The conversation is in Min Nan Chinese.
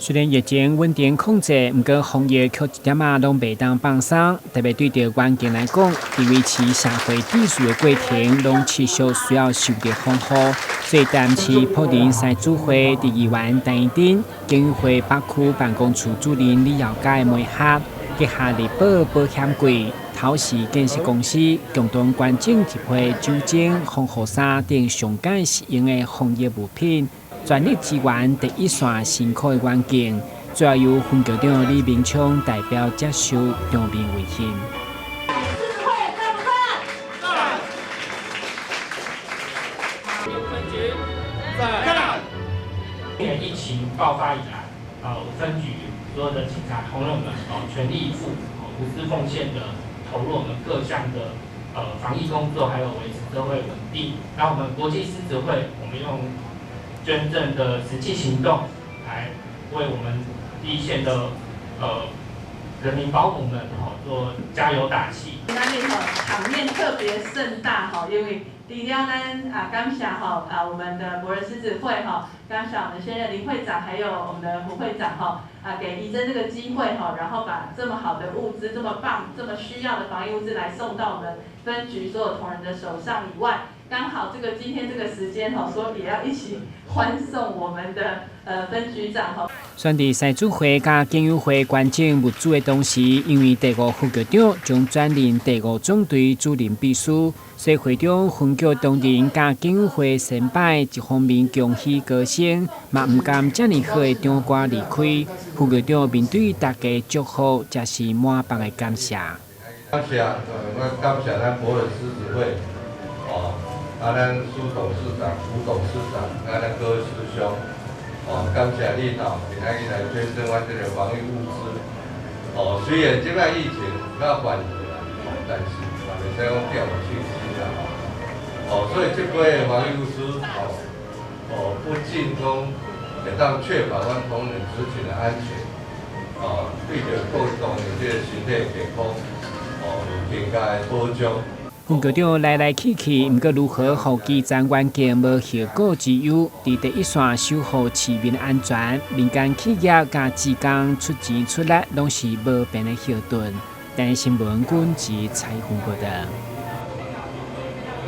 雖然疫情穩定控制，毋過防疫卻一點仔攏袂當放鬆。特別對著員警來講，佇維持社會秩序的過程，攏持續需要受著防護。所以，台南市輔仁獅子會佇議員陳怡貞、警友會北區辦公處主任李耀嘉的媒合，結合力保保險櫃、透視建設公司共同捐贈一批酒精、防護衫等上簡實用的防疫物品，全力支援第一線辛苦的員警。最後由分局長李明昌代表接受，場面溫馨。贊！分局讚！去年疫情爆發以來，分局所有的警察同仁們，哦，全力以赴，無私奉獻的投入我們各項的防疫工作，還有維持社會穩定。那我們國際獅子會，我們用捐贈的實際行動，來為我們第一線的人民保姆們，吼做加油打氣。今仔日吼場面特別盛大吼，因為除了咱啊感謝吼啊我們的博仁獅子會吼，感謝我們現任林會長，還有我們的胡會長吼啊給怡貞這個機會吼，然後把這麼好的物資，這麼棒、這麼需要的防疫物資來送到我們分局所有同仁的手上以外，剛好這個今天這個時間吼，說也要一起歡送我們的分局長吼。選佇獅子會佮警友會捐贈物資的同時，因為第五副局長將轉任第五總隊主任秘書，所以會中分局同仁佮警友會先輩一方面恭喜高升，嘛毋甘遮爾好的長官離開。副局長面對大家祝福，才是滿腹的感謝。感謝，我感謝咱博仁獅子會，哦，啊，咱蘇董事長、胡董事長，啊，咱各位師兄，哦，感謝你吼，今仔日來捐贈阮這個防疫物資。哦，雖然這擺疫情較緩和啦，哦，但是嘛袂使講掉以輕心啦，吼。哦，所以這批的防疫物資，哦，哦，不僅講會當確保阮同仁執勤的安全，哦，對著各位同仁這個身體健康，哦，有更加的保障。分局長來來去去，毋過如何予基層員警無後顧之憂，佇第一線守護市民安全，民間企業佮志工出錢出力，攏是無變的後盾。台視新聞軍事採訪報導。